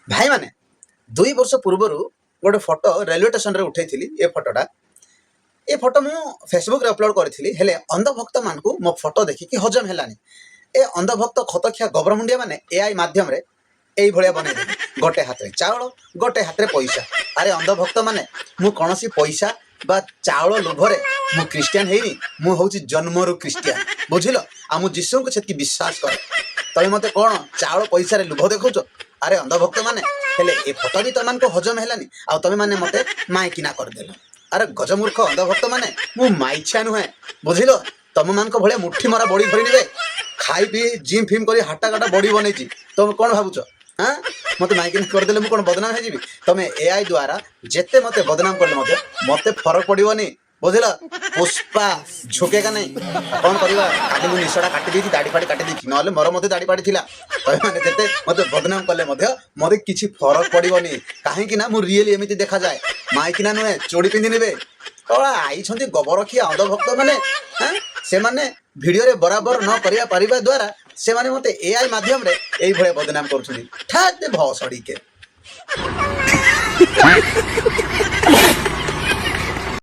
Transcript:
ଭାଇମାନେ, 2 ବର୍ଷ ପୂର୍ବରୁ ଗୋଟେ ଫଟୋ ରେଲୱେ ଷ୍ଟେସନରେ ଉଠେଇଥିଲି। ଏ ଫଟୋଟା, ଏ ଫଟୋ ମୁଁ ଫେସବୁକରେ ଅପଲୋଡ଼ କରିଥିଲି। ହେଲେ ଅନ୍ଧଭକ୍ତମାନଙ୍କୁ ମୋ ଫଟୋ ଦେଖିକି ହଜମ ହେଲାନି। ଏ ଅନ୍ଧଭକ୍ତ ଖତଖିଆ ଗୋବର ମୁଣ୍ଡିଆ ମାନେ ଏଆଇ ମାଧ୍ୟମରେ ଏଇଭଳିଆ ବନେଇଦେଲେ, ଗୋଟେ ହାତରେ ଚାଉଳ, ଗୋଟେ ହାତରେ ପଇସା। ଆରେ ଅନ୍ଧଭକ୍ତ ମାନେ, ମୁଁ କୌଣସି ପଇସା ବା ଚାଉଳ ଲୋଭରେ ମୁଁ ଖ୍ରୀଷ୍ଟିଆନ ହେଇନି। ମୁଁ ହେଉଛି ଜନ୍ମରୁ ଖ୍ରୀଷ୍ଟିଆନ, ବୁଝିଲ? ଆଉ ମୁଁ ଯୀଶୁଙ୍କୁ ସେତିକି ବିଶ୍ୱାସ କରେ। ତମେ ମୋତେ କ'ଣ ଚାଉଳ ପଇସାରେ ଲୋଭ ଦେଖାଉଛ? ଆରେ ଅନ୍ଧଭକ୍ତ ମାନେ, ହେଲେ ଏ ଫଟୋ ବି ତମମାନଙ୍କୁ ହଜମ ହେଲାନି ଆଉ ତମେ ମାନେ ମୋତେ ମାଇକିନା କରିଦେଲ। ଆରେ ଗଜମୂର୍ଖ ଅନ୍ଧଭକ୍ତ ମାନେ, ମୁଁ ମାଇଛିଆ ନୁହେଁ, ବୁଝିଲ? ତମମାନଙ୍କ ଭଳିଆ ମୁଠି ମରା ବଡି ଧରିନେବେ। ଖାଇ ପିଇ ଜିମ୍ ଫିମ୍ କରି ହାଟା କାଟା ବଡି ବନେଇଛି। ତମେ କ'ଣ ଭାବୁଛ? ହାଁ, ମୋତେ ମାଇକିନା କରିଦେଲେ ମୁଁ କ'ଣ ବଦନାମ ହେଇଯିବି? ତମେ ଏଆଇ ଦ୍ୱାରା ଯେତେ ମୋତେ ବଦନାମ କଲେ ମଧ୍ୟ ମୋତେ ଫରକ ପଡ଼ିବନି, ବୁଝିଲ? पुष्पा झुकेगा नहीं। କ'ଣ କରିବା, କାଲି ମୁଁ ନିଶଟା କାଟି ଦେଇଛି, ଦାଢ଼ି ଫାଡ଼ି କାଟି ଦେଇଛି, ନହେଲେ ମୋର ମଧ୍ୟ ଦାଢ଼ି ଫାଡ଼ି ଥିଲା। ତମେ ମାନେ ଯେତେ ମୋତେ ବଦନାମ କଲେ ମଧ୍ୟ ମୋତେ କିଛି ଫରକ ପଡ଼ିବନି, କାହିଁକି ନା ମୁଁ ରିଏଲି ଏମିତି ଦେଖାଯାଏ, ମାଇକିନା ନୁହେଁ। ଚୁଡ଼ି ପିନ୍ଧି ନେବେ। କଣ ଆଇଛନ୍ତି ଗୋବରଖିଆ ଅନ୍ଧଭକ୍ତ ମାନେ? ହାଁ, ସେମାନେ ଭିଡ଼ିଓରେ ବରାବର ନ କରିବା ପାରିବା ଦ୍ୱାରା ସେମାନେ ମୋତେ ଏଆଇ ମାଧ୍ୟମରେ ଏଇଭଳିଆ ବଦନାମ କରୁଛନ୍ତି। ଠାକ୍ ଭସଡ଼ିକେ।